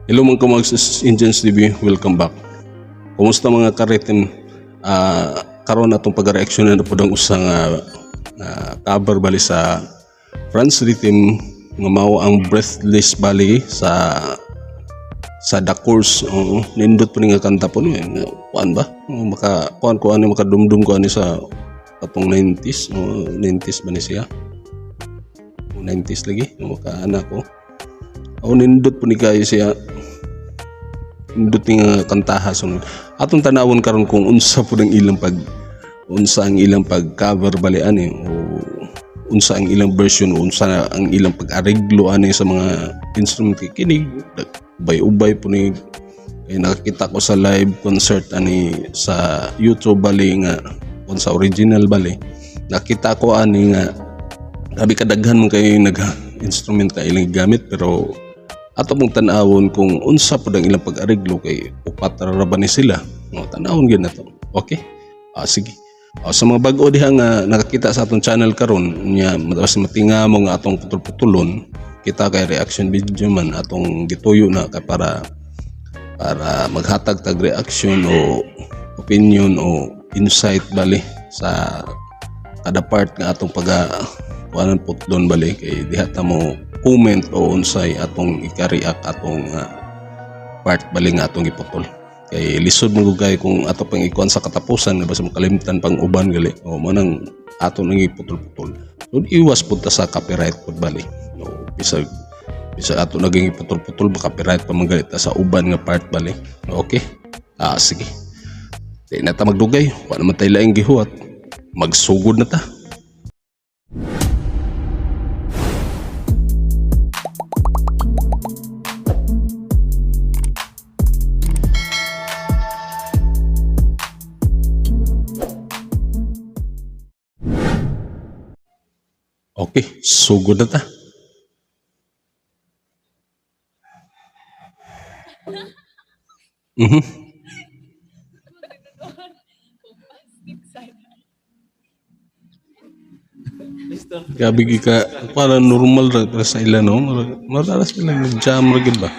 Hello, mga Kamags Indians TV, welcome back. Kumusta, mga karitim? Karon atong pag-reaction na po ang usang cover bali sa Franz Rhythm nga mao ang "Breathless" bali sa The Course. Oo, nindot po ni nga kanta po no eh. Nga, kuan ba? Oo, maka kuan ko ani, makadumdum ko ani sa katong 90s. Oo, 90s ba ni siya? Oo, 90s lagi. Oo, maka anak ko. Oo, nindot po ni kayo siya, nindot ni nga kantaha. So atong tanawon karon kung unsa pud ang ilang pag unsa ang ilang pag cover bali ani o unsa ang ilang version o unsa ang ilang pag-areglo ani sa mga instrument, kay kini ubay-ubay po ni, kay nakakita ko sa live concert ani sa YouTube bali nga kung sa original bali nakita ko ani nga grabe kadaghan man kay nag instrument na ilang gamit, pero ato mong tan-awon kung unsa pud ang ilang pag-areglo kay upat ra ba ni sila, no? Tan-awon gyud nato. Okay, sige. Sa mga bag-o diha nga nakakita sa atong channel karon nya, mas matinga mo nga atong putol-putulon kita kay reaction video man atong gituyo na kay para para maghatag tag reaction o opinion o insight bali sa kada part nga atong pag kuanan putlon bali, kay diha ta mo comment o unsay atong ika-react atong part bali nga atong giputol, kay lisod man gud kay kung ato pang ikuan sa katapusan nga basta makalimtan pang uban gali o mo nang ato nang iputol-putol. So iwas pud ta sa copyright pud bali, no? Bisag bisag ato naging iputol-putol, copyright pa man gali ta sa uban nga part bali. Okay, sige, di na ta magdugay, wa naman tay laing gihuwat, magsugod na ta. Okay, sugod na ta. Grabe gi ka para normal ra para sa ila, no? Mararas sila nag-jam ra gid ba?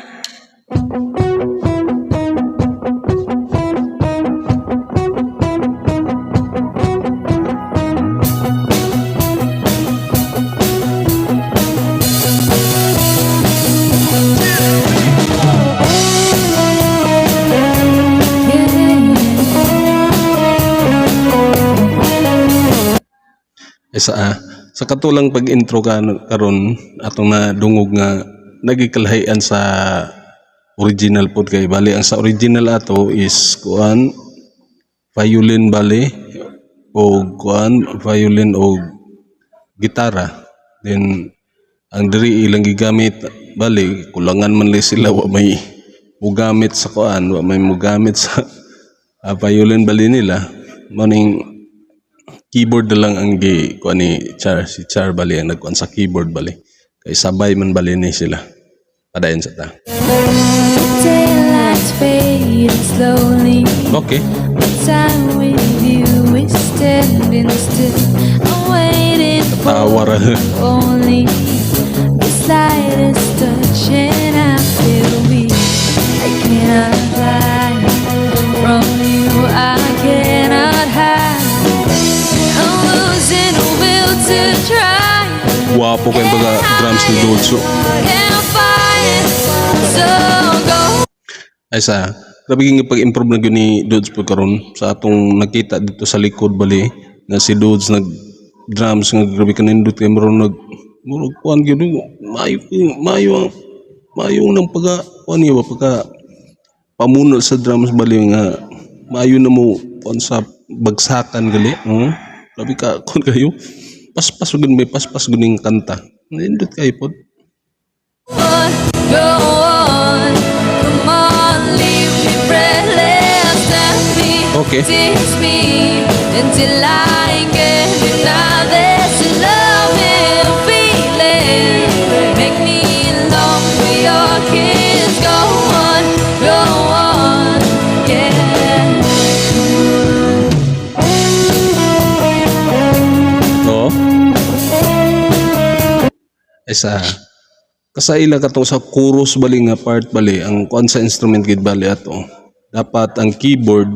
Eh, sa katulang pag-intro ka karon atong nadungog nga nagikalahian sa original pod, kay bali ang sa original ato is kuan, violin bali o kuan, violin o gitara. Then ang diri ilang gigamit bali kulangan man li sila, wa may mugamit sa kuan, wa may mugamit sa violin bali nila, maning keyboard na lang ang gi kuan ni Char. Si Char bali ang nagkuan sa keyboard bali kay sabay man bali ni sila. Padayon sa ta. Daylight's fading slowly. Okay. The time with you is standing still. I'm waiting for Tawa ra. Only the slightest touch and I feel weak. I cannot fly from you. I cannot hide. I'm losing the will to try. Guwapo kay baga drums ni Dulce. Can't fight it. So go. Ay sa grabe gyud pag-improve na gyud ni Dudes po karon sa atong nakita dito sa likod bali na si Dudes nag drums nga grabe kanindot kay murag nag murag kuan gyud, maayo maayo ang maayo nang pagka kuan niya ba, pagka pamuno sa drums bali nga maayo na mo kuan sa bagsakan gali. Oh, grabe ka kuan kayo, paspas gyud, may paspas gyud ning kanta, nindot kayo pod. Go on, come on, leave me breathless. Let me tease me until I get enough. This love and feeling make me long for your kiss. Go on, yeah. No? Ay sa Kasaila katong sa chorus bali nga part bali, ang kuan sa instrument gid bali ato. Dapat ang keyboard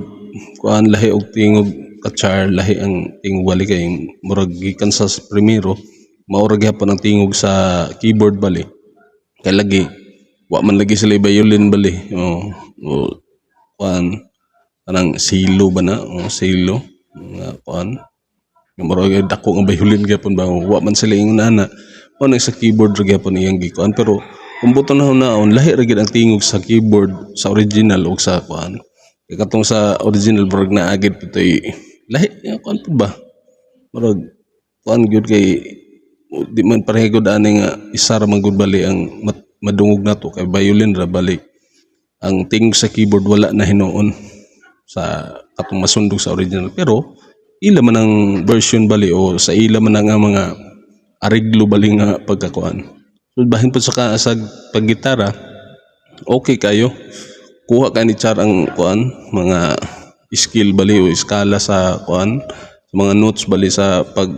kuan, lahi og tingog ka-Char, lahi ang tingog bali kay murag gikan sa primero, mao ra gihapon ang tingog sa keyboard bali. Kay lagi wa man lagi sila violin bali. Oh, kuan kanang silo ba na? Oh, silo nga kuan. Nga murag dako nga violin gyapon ba, wa man sila ingon ana. Mao nang sa keyboard ra gyapon iyang gikuan, pero kung buton na hunaon, lahi ra gyud ang tingog sa keyboard sa original ug sa kuan. Kay katong sa original, murag naa gid putoy lahi nga kuan pud ba. Murag kuan gyud kay di man pareho gud ani nga isa ra man gud bali ang madungog nato kay violin ra bali. Ang tingog sa keyboard wala na hinuon sa katong masundog sa original, pero ila man ang version bali o sa ila man ang mga areglo bali nga pagkakuan. So bahin po sa paggitara, okay kayo. Kuha ka ni Char ang kuan, mga skill bali o iskala sa kuan, mga notes bali sa pag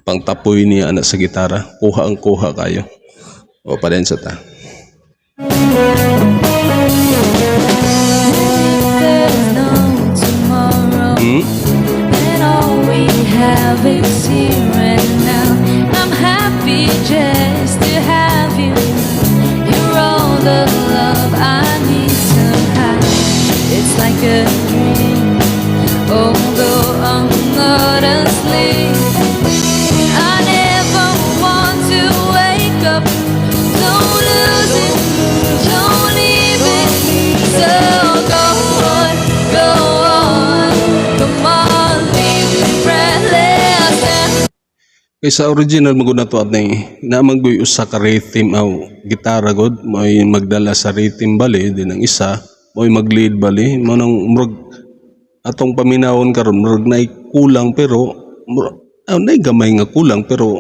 pangtapoy niya ana sa gitara. Kuha ang kuha kayo. O pa sa ta. There's no tomorrow. And all we have is here and now. I'm happy just to have you. You're all the love I need somehow. It's like a dream, although I'm not asleep. I never want to wake up. Don't lose it, don't leave it. So go on, go on. Come on, leave me breathless and Kay sa original magud nato at nay naman usa ka rhythm aw gitara god mo'y magdala sa rhythm bali, din ang isa mo'y mag-lead bali. Mao nang murag atong paminawon karon, murag naay kulang, pero murag naay gamay nga kulang, pero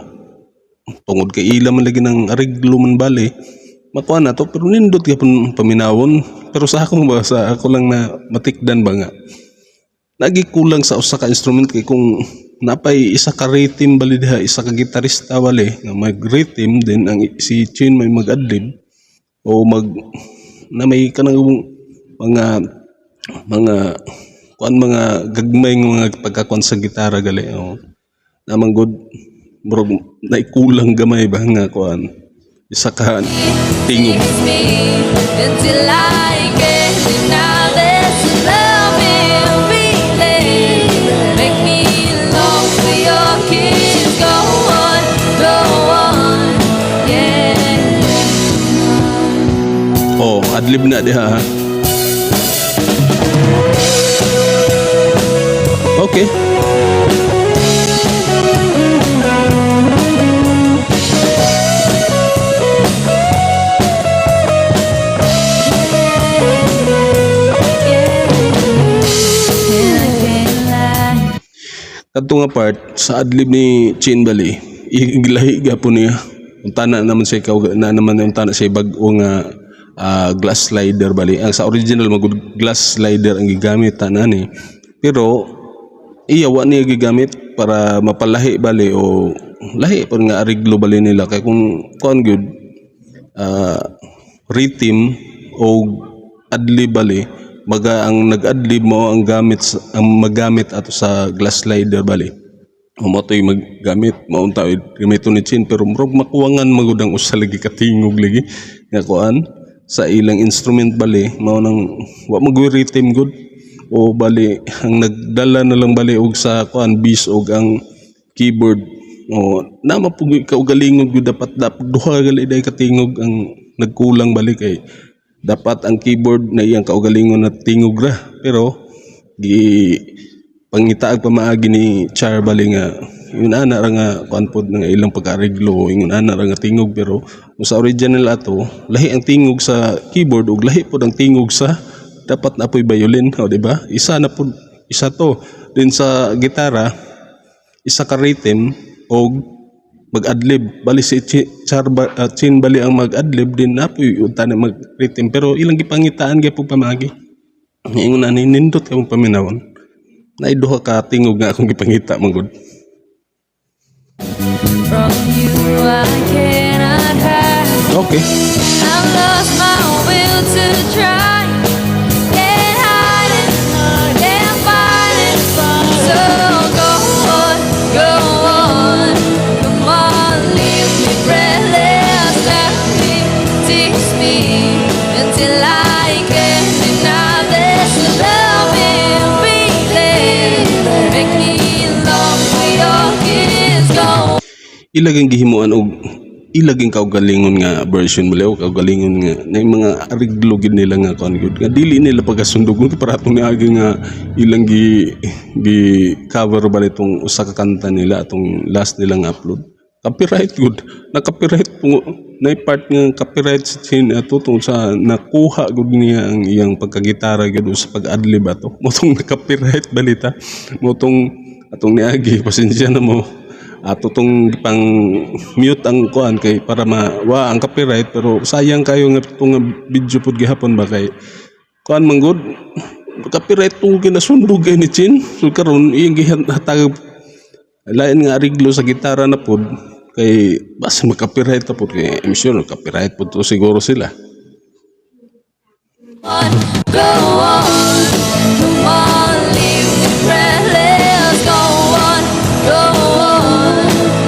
tungod kay ila man lagi ng areglo man bali, makuha na to, pero nindot gyapon paminawon. Pero sa ako ba, sa ako lang na matikdan ba nga lagi kulang sa usa ka instrument, kay kung napay isa ka rhythm bali diha, isa ka gitarista bali nga mag rhythm, din ang si Chin may mag adlib o mag na may kanang mga kuan, mga gagmay nga mga pagkakuan sa gitara gali, oh. Naman gud murag naikulang gamay ba nga kuan, isa ka tingog. Takes me until I get enough. This loving feeling make me long for your kiss. Go on, yeah. Oh, adlib na diha ha. Okay. Yeah. And I can't lie. Kadto nga part sa adlib ni Chin bali, iglahi gapon niya. Untana naman siya ikaw na naman, untana siya bag-o nga glass slider bali. Ang sa original magud glass slider ang gigamit tanan ni. Pero iya wa niya gigamit para mapalahi bali o lahi pa nga areglo bali nila, kay kung kuan gyud rhythm o adlib bali, maga ang nag-adlib mo ang gamit ang magamit ato sa glass slider bali o mo to'y maggamit, maunta gamito ni Chin, pero murag makuwangan magud ang usa lagi katingog lagi nga kuan sa ilang instrument bali. Mao nang wa magoy rhythm gud o bali, ang nagdala na lang bali og sa kuan bass og ang keyboard o nama pug kaugalingon gyud. Dapat duha gali day katingog ang nagkulang bali, kay dapat ang keyboard na iyang kaugalingon na tingog ra, pero gi pangitaag pamaagi ni Char bali nga ingon ana ra nga kuan pod nga ilang pag-areglo, ingon ana ra nga tingog. Pero kung sa original ato, lahi ang tingog sa keyboard ug lahi pod ang tingog sa dapat na apoy violin, o di ba? Isa na pod, isa to din sa gitara, isa ka rhythm og mag-adlib bali si Char ba, Chin bali ang mag-adlib din apoy unta na mag rhythm, pero ilang gipangitaan gyud pamaagi. Ingon ani, nindot kamo paminawon, naay duha ka tingog nga akong gipangita man gud. From you I cannot hide. Okay. I've lost my will to try. Can't hide it, can't fight it. So go on, go on. Come on, leave me breathless. Let me tease me until I can't deny this loving feeling. Make me long for your kiss. Go Ilaging gihimuan og ilaging kaugalingon nga version mo o kaugalingon nga na yung mga ariglo gid nila nga kuan gyud nga dili nila pagkasundog kung para atong niagi nga ilang gi cover ba itong usa ka kanta nila, atong last nilang upload. Copyright gud na, copyright po na part nga copyright sa Chin ato tungod sa nakuha gud niya ang iyang pagkagitara gud o sa pag-adlib ato mo tong na-copyright balita mo tong atong niagi. Pasensya na mo, ato tong pang mute ang kuan kay para ma wa ang copyright, pero sayang kayo nga itong video pud gihapon ba kay kuan man gud, copyright tong kinasundog kay ni Chin. So karon iyang gihatag lain nga ariglo sa gitara na pod kay basta mag-copyright na pod, kay I'm sure copyright pod to siguro sila. On, go on, come on, leave me breathless. Go on, go on,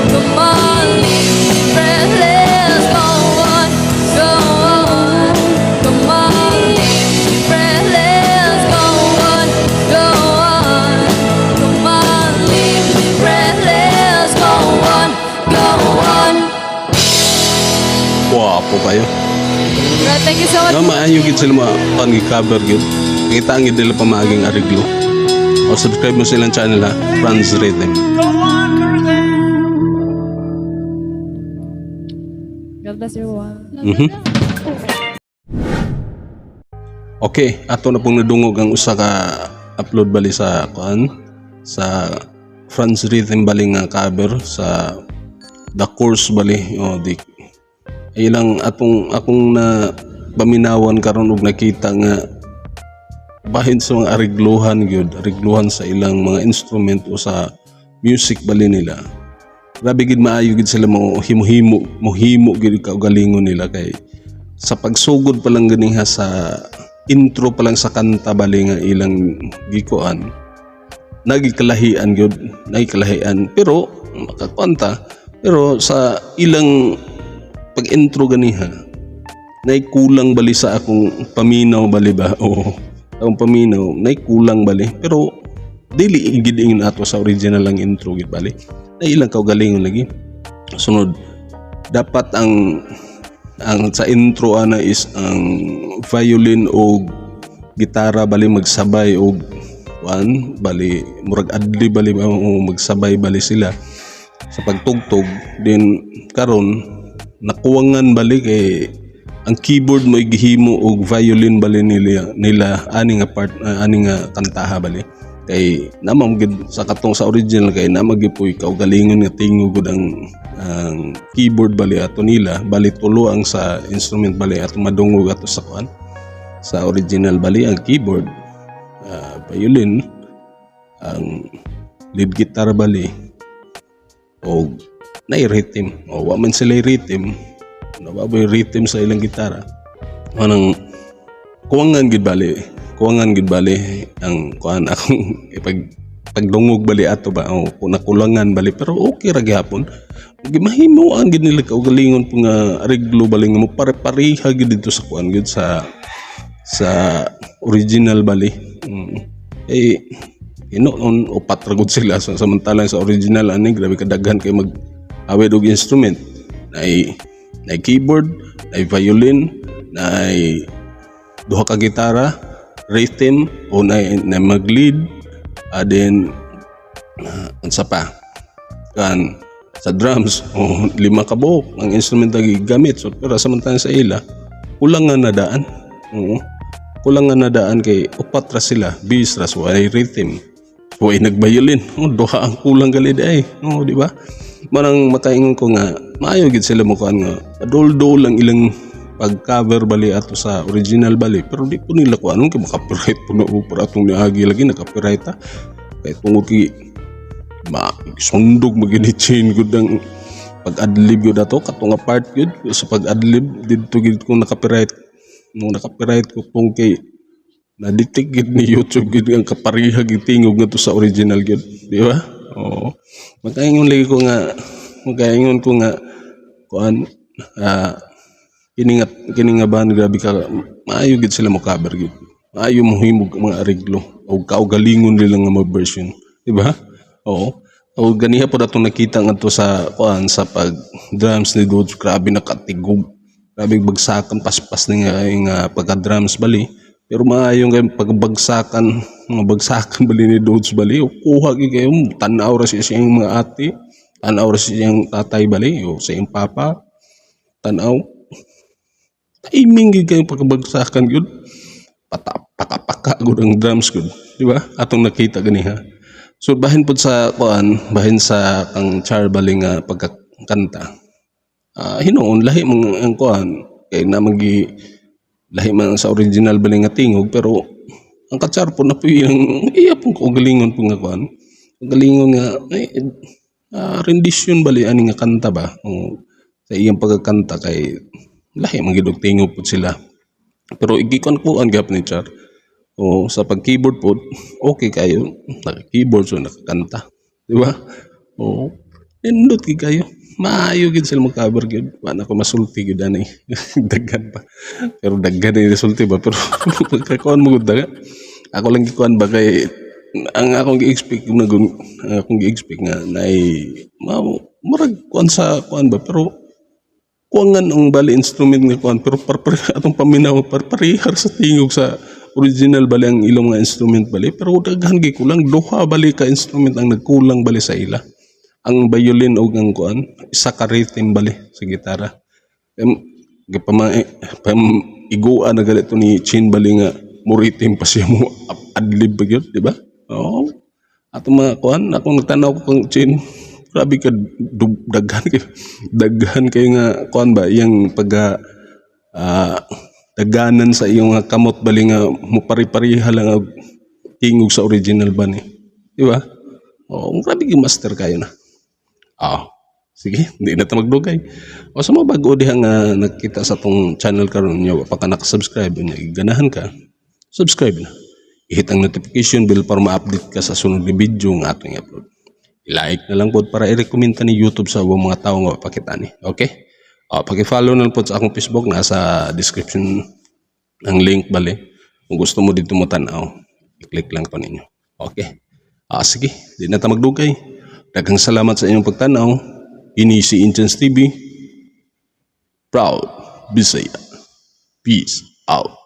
come on, leave me breathless. Go on, go on, come on, leave me breathless. Go on, go on, come on, leave me breathless. Go on, go on. Wapo kayo. Right, thank you so much. Nga maayo gid sila ma kuan gi-cover gid. Kita ang gid nila pamaaging ariglo. O subscribe mo silang channel ha, Franz Rhythm. Go on, Curly. God bless everyone. Okay, ato na pong nadungog ang usa ka upload bali sa kuan sa Franz Rhythm bali nga cover sa The Course bali o di ilang atong akong na paminawan karon og nakita nga bahin sa mga arigluhan gyud, arigluhan sa ilang mga instrument o sa music bali nila. Grabe gid, maayo gid sila mo himo-himo, mohimo gid kaugalingon nila kay sa pagsugod pa lang ganiha, sa intro pa lang sa kanta bali nga ilang gikuan, nagikalahian gyud, nagikalahian, pero makakwanta. Pero sa ilang pag-intro ganiha, nay kulang bali sa akong paminaw bali ba o akong paminaw, nay kulang bali, pero dili gid ingon ato sa original lang intro gid bali na ilang kaugalingon lagi. Sunod, dapat ang sa intro ana is ang violin o gitara bali magsabay og kuan bali, murag adli bali ba, o magsabay bali sila sa pagtugtog din. Karon nakuwangan bali kay ang keyboard mo gihimo og violin bali nila ani nga part, ani nga kantaha bali, kay naman gid sa katong sa original kay naman gyud po'y kaugalingon nga tingog gud ang keyboard bali ato nila bali. Tulo ang sa instrument bali ato madungog ato sa kuan sa original bali: ang keyboard, violin, ang lead guitar bali o nay rhythm o wa man sila rhythm, nababoy rhythm sa ilang gitara. Anang kuwangan gid bali, kuwangan gid bali ang kuan akong ipag pagdungog bali ato ba o kung nakulangan bali, pero okay ra gihapon. Gimahimo ang gid nila kaugalingon po nga reglo bali nga mo pare-pareha gid dito sa kuan gid sa original bali. Eh hinoon upat ra gud sila. So, samantalang sa original ani grabe kadaghan kay mag awid og instrument, nay keyboard, nay violin, nay duha ka gitara, rhythm o nay mag-lead, then unsa pa kan sa drums o lima ka buok ang instrument na gigamit. So pero samantalang sa ila kulang nga nadaan, oo, kulang nga nadaan kay upat ra sila, bass ra, so ay rhythm, way nag-violin. Oh, duha ang kulang gali ay. Oh, di ba? Marang makaingon ko nga maayo gid sila mo kuan nga adol-dol ang ilang pag-cover bali ato sa original bali, pero di po nila kuan kay maka-copyright po na para atong niagi lagi na copyright ha kay tungod kay ma sundog magini Chain gud ang Pag-adlib gyud ato kato nga part gyud sa pag-adlib didto gyud ko na-copyright, nung na-copyright ko tong kay na-detect gyud ni YouTube gyud ang kapareha gyud tingog ngadto sa original gyud, di ba? Oo. Makaingon ko nga kuan, kini nga band, grabe ka maayo gyud sila mo cover gyud. Maayo mo himog mga areglo og kaugalingon nila nga mga version, di ba? Oo. O ganiha pod atong nakita ngadto sa kuan, sa pag drums ni Dodge, grabe nakatigog. Grabe bagsakan paspas ni nga pagka drums bali. Pero maayo nga pagbagsakan, mga bagsakan bali ni Dodge bali. O kuha gyud kayo, tan-aw ra siya sa iyang mga ate, tan-aw ra siya iyang tatay bali o sa iyang papa. Tan-aw. Timing gyud kayo pagkabagsakan gyud. Pata paka-paka gud ang drums gud, di ba? Atong nakita ganiha. So bahin pud sa kuan, bahin sa kang Char bali nga pagkakanta. Hinuon lahi man ang kuan kay na magi lahi man sa original bali nga tingog, pero ang ka-Char po na po yung iya pong kaugalingon po nga kuan. Kaugalingon nga eh, rendition bali ani nga kanta ba? O, sa iyang pagkakanta kay lahi man gid og tingog pud sila. Pero igikuan kuan gihapon ni Char. O sa pag-keyboard pod, okay kayo. Naka-keyboard so nakakanta. Di ba? Oo. Nindot gid kayo. Maayo gid sila mag-cover gid. Wa na ko masulti gid ani. Daghan pa. Pero daghan ni resulti ba, pero pagkakuan mo gud daga. Ako lang gikuan ba kay ang akong gi-expect nga naay mao murag kuan sa kuan ba, pero kuangan ang bali instrument nga kuan, pero par atong paminaw, parparehar sa tingog sa original bali ang ilong nga instrument bali, pero daghan gyud kulang. Duha bali ka instrument ang nagkulang bali sa ila, ang violin ug ang kuan, isa ka rhythm bali sa gitara. Gipama pam iguan na ganito ni Chin bali nga mo rhythm pa siya, mo adlib ba gyud, di ba? Oo. Ato mga kuan, akong nagtanaw ko kang Chin, grabe ka daghan kayo nga kuan ba, iyang pagka daganan sa iyong nga kamot bali nga mo pari-pareha lang og tingog sa original ba ni. Di ba? Oo, grabe gyud, master kayo na. Ah, sige, hindi na ta magdugay. O sa mga bago diha nga nakita sa tong channel karon niya, wa pa ka naka-subscribe niya, ganahan ka, subscribe na. I-hit ang notification bell para ma-update ka sa sunod na video nga atong i-upload. I-like na lang pod para i-recommend ta ni YouTube sa ubang mga tao nga mapakita ni. Okay? O, paki-follow na lang pod sa akong Facebook, nasa description ang link bali. Kung gusto mo dito mo tan-aw, i-click lang to ninyo. Okay? Ah, sige, di na ta magdugay. Daghang salamat sa inyong pagtanaw. Ini si Inchance TV. Proud Bisaya. Peace out.